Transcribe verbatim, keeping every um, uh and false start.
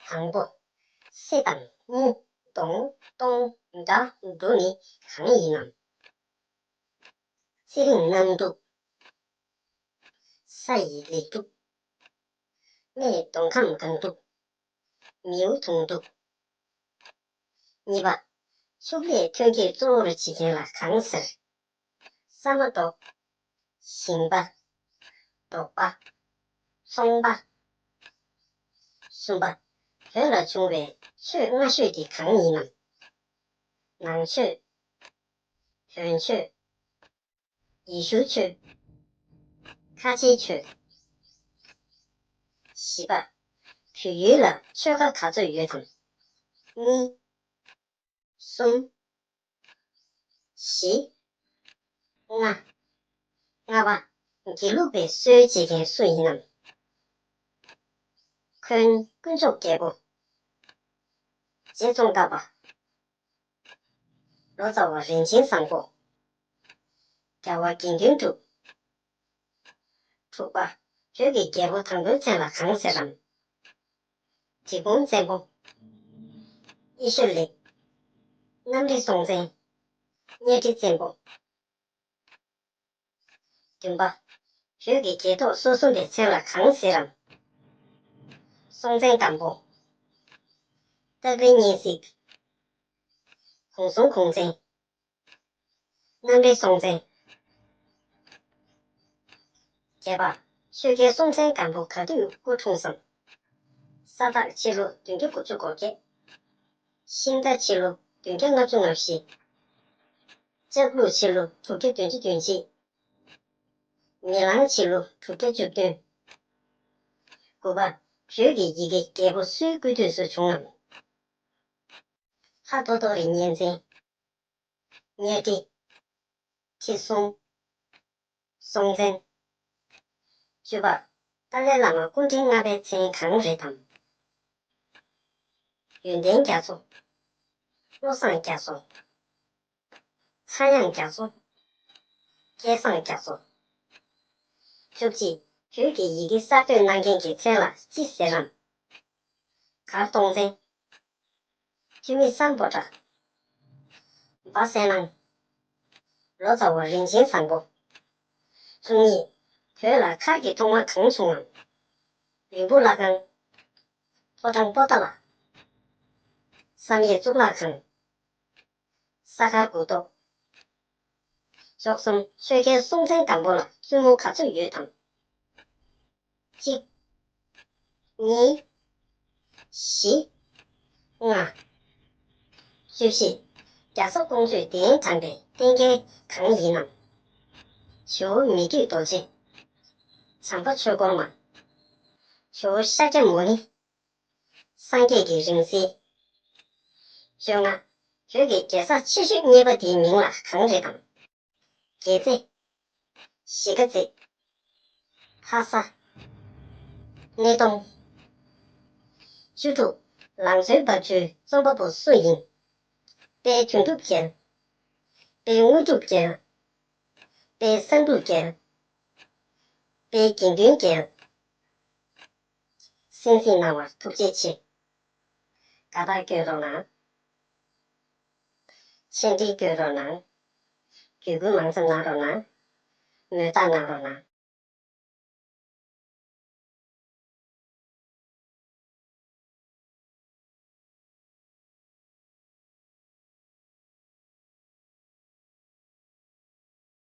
དང་པོ། སེ་དང་སྨུག་གདོང་སྟོང་འདྲ་འདུག་ནི་གང་ཡིན་ནམ། ཚེ་རིང་གནམ་འདུག་ས་ཡི་ལེགས་འདུག་གནས་གདོང་ཁམས་གང་འདུག་མིའུ་གདོང་འདུག་གཉིས་པ། ཕྱུགས་ལས་ཐོན་སྐྱེད་གཙོ་བོར་བྱེད་མཁན་ལ་གང་ཟེར། ཟ་མ་འདོགས། ཞིང་པ། འབྲོག་པ། ཚོང་པ། གསུམ་པ། བོད་ལ་བྱུང་བའི་ཆོས་སྔ་ཤོས་དེ་གང་ཡིན་ནམ། ནང་ཆོས། བོན་ཆོས། ཡེ་ཤུ་ཆོས། ཁ་ཆེའི་ཆོས། བཞི་པ། བོད་ཡུལ་ལ་ཆོལ་ཁ་ག་ཚོད་ཡོད་དམ། གཉིས། གསུམ། བཞི། ལྔ། ལྔ་པ། དགེ་ལུགས་པའི་སྲོལ་འབྱེད་མཁན་སུ་ཡིན་ནམ། འཁོན་དཀོན་མཆོག་རྒྱལ་པོ། རྗེ་ཙོང་ཁ་པ། ལོ་ཙཱ་བ་རིན་ཆེན་བཟང་པོ། རྒྱལ་བ་དགེ་འདུན་གྲུབ། དྲུག་པ། བོད་ཀྱི་རྒྱལ་པོ་དང་པོའི་མཚན་ལ་གང་ཟེར་རམ། འབྲི་གུང་བཙན་པོ། ཡེ་ཤེས་གླིང་། གནམ་རི་སྲོང་བཙན། གཉའ་ཁྲི་བཙན་པོ། བདུན་པ། བོད་ཀྱི་རྒྱལ་ཐོག་སོ་གསུམ་པའི་མཚན་ལ་གང་ཟེར་རམ། སྲོང་བཙན་སྒམ་པོ། སྟག་རི་གཉན་གཟིགས། གུང་སྲོང་གུང་བཙན། གནམ་རི་སྲོང་བཙན། བརྒྱད་པ། ཆོས་རྒྱལ་སྲོང་བཙན་སྒམ་པོ་ག་དུས་སྐུ་འཁྲུངས་སམ། ས་སྟག་ཕྱི་ལོ་བདུན་བརྒྱ་དགུ་བཅུ་གོ་བརྒྱད། ཤིང་རྟ་ཕྱི་ལོ་བདུན་བརྒྱ་ལྔ་བཅུ་ང་བཞི། ལྕགས་ལུག་ཕྱི་ལོ་དྲུག་བརྒྱ་བདུན་ཅུ་དོན་གཅིག། མེ་གླང་ཕྱི་ལོ་དྲུག་བརྒྱ་བཅུ་བདུན། དགུ་པ། བོད་ཀྱི་ཡི་གེ་རྒྱལ་པོ་སུའི་སྐུ་དུས་སུ་བྱུང་ངམ། ལྷ་ཐོ་ཐོ་རི་གཉན་བཙན། གཉའ་ཁྲི། ཁྲི་སྲོང་། སྲོང་བཙན། བཅུ་པ། ཏཱ་ལའི་བླ་མ་སྐུ་ཕྲེང་ལྔ་པའི་མཚན་གང་རེད་དམ། ཡོན་ཏན་རྒྱ་མཚོ། བློ་བཟང་རྒྱ་མཚོ། ཚངས་དབྱངས་རྒྱ་མཚོ། སྐལ་བཟང་རྒྱ་མཚོ། བཅུ་གཅིག། བོད་ཀྱི་ཡི་གེ་གསར་གཏོད་གནང་མཁན་གྱི་མཚན་ལ་ཅི་ཟེར་རམ། མགར་སྟོང་བཙན། འཐུས་མི་སམ་བྷོ་ཊ། སྦ་གསལ་སྣང་། ལོ་ཙཱ་བ་རིན་ཆེན་བཟང་པོ། བཅུ་གཉིས། བོད་ལ་མཁར་གྱི་ཐོག་མ་གང་བྱུང་ངམ། རིང་པོ་བླ་སྒང་། ཕོ་བྲང་པོ་ཏཱ་ལ། བསམ་ཡས་གཙུག་ལག་ཁང་། ས་དཀར་སྒུག་ཐོག། བཅུ་གསུམ། ཆོས་རྒྱལ་སྲོང་བཙན་སྒམ་པོ་ལ་བཙུན་མོ་ག་ཚོད་ཡོད་དམ། གཅིག་གཉིས། བཞི། ལྔ། བཅུ་བཞི། རྒྱ་བཟའ་ཀོང་ཇོས་གདན་དྲངས་པའི་བསྟན་རྒྱལ་གང་ཡིན་ནམ། ཇོ་བོ་མི་བསྐྱོད་རྡོ་རྗེ། བྱམས་པ་ཆོས་འཁོར་མ། ཇོ་བོ་ཤཱཀྱ་མུ་ནེ། སངས་རྒྱས་ཀྱི་རིང་བསྲེལ། བཅོ་ལྔ། བོད་ཀྱི་རྒྱལ་ས་ཆེ་ཤོས་གཉིས་པ་དེའི་མིང་ལ་གང་རེད་དམ། རྒྱལ་རྩེ། གཞིས་ཀ་རྩེ། ལྷ་ས། སྣེ་གདོང་། བཅུ་དྲུག་ལང་ཚོའི་འབབ་ཆུའི་རྩོམ་པ་པོ་སུ་ཡིན། དཔལ་དོན་གྲུབ་རྒྱལ། དཔལ་དངོས་གྲུབ་རྒྱལ། དཔལ་བསམ་གྲུབ་རྒྱལ། དཔལ་དགེ་འདུན་རྒྱལ། གསན་གཟིགས་གནང་བར་ཐུགས་རྗེ་ཆེ། དགའ་རྟགས་སྐྱོན་རོགས་གནང་། མཆན་འགྲིག་སྐྱོན་རོགས་གནང་། བརྒྱུད་སྐུལ་མང་ཙམ་གནང་རོགས་གནང་། མོས་རྟགས་གནང་རོགས་གནང་།